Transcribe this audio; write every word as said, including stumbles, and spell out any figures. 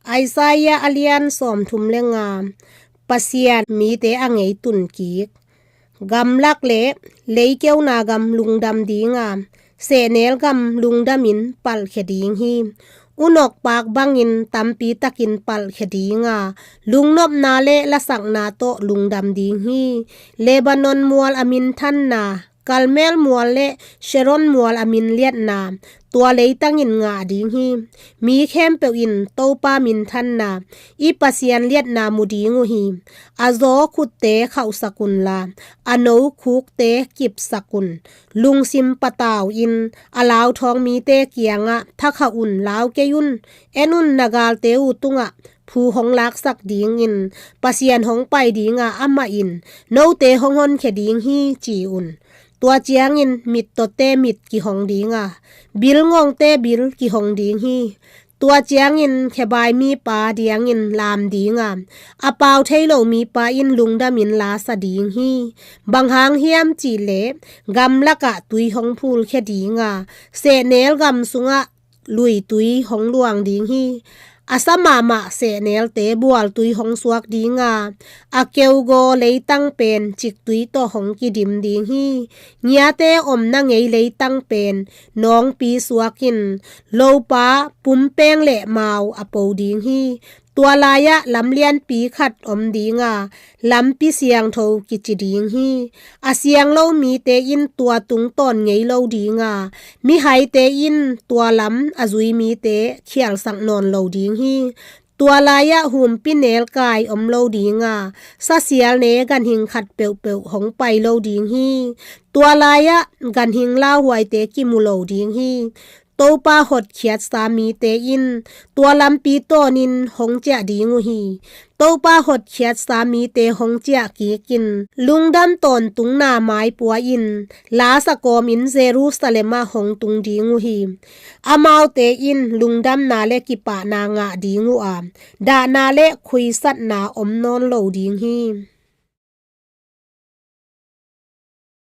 Isaiah a lian sawmthum le nga. Pasian mite a ngeitun kik. Gamlak le leikeuna gam lungdam dinga, sehnel gam lungdamin palhkhia ding hi. Unok paak bangin tampi takin palhkhia dinga, lungnopna le lasakna tawh lungdam ding hi. Lebanon mual a minthanna, Karmel mual le Sharon mual a minliatna, tua leitangin ngah ding hi. Mi khempeuh in Topa minthanna, i Pasian liatna mu ding uh hi. A zaw khutte khauhsak unla, a no khukte kipsak un. Lungsim patau in a lauthawng mite kiangah, thakhauh un, lau kei un. En un, na galte uh tungah phu hong laksak dingin Pasian hong pai dinga, amah in note hong honkhia ding hi, ci un. Tua ciangin mittawte mit kihong dinga, bilngawngte bil kihong ding hi. Tua ciangin khebai mipa diangin lam dinga, a pau thei lo mipa in lungdamin lasa ding hi. Bang hang hiam cihleh, gamlakah tui hong phulkhia dinga, sehnel gam sungah luitui hong luang ding hi. A sa mahmah sehnelte bualtui hong suak dinga, a keugaw leitang pen ciktui tawh hong kidim ding hi. Ngiate omna ngei leitang pen nawngpi suakin, lopa pumpeng le mau a po ding hi. Tua lai-ah lam lianpi khat om dinga, lampi siangtho kici ding hi. A siang lo mite in tua tungtawn ngei lo dinga, mihaite in tua lam a zui mite khialsak nawn lo ding hi. Tua lai-ah humpinelkai om lo dinga, sasial ne ganhing khat peuhpeuh hong pai lo ding hi. Tua lai-ah ganhing lauhuaite kimu lo ding hi. Topa hotkhiatsa mite in tua lampi tawnin hong ciah ding uh hi. Topa hotkhiatsa mite hong ciah kikin, lungdam tawntungna maipua in lasa kawmin Jerusalem ah hong tung ding uh hi. Amaute in lungdamna le kipahna ngah ding uh a, dahna le khuisatna om nawn lo ding hi.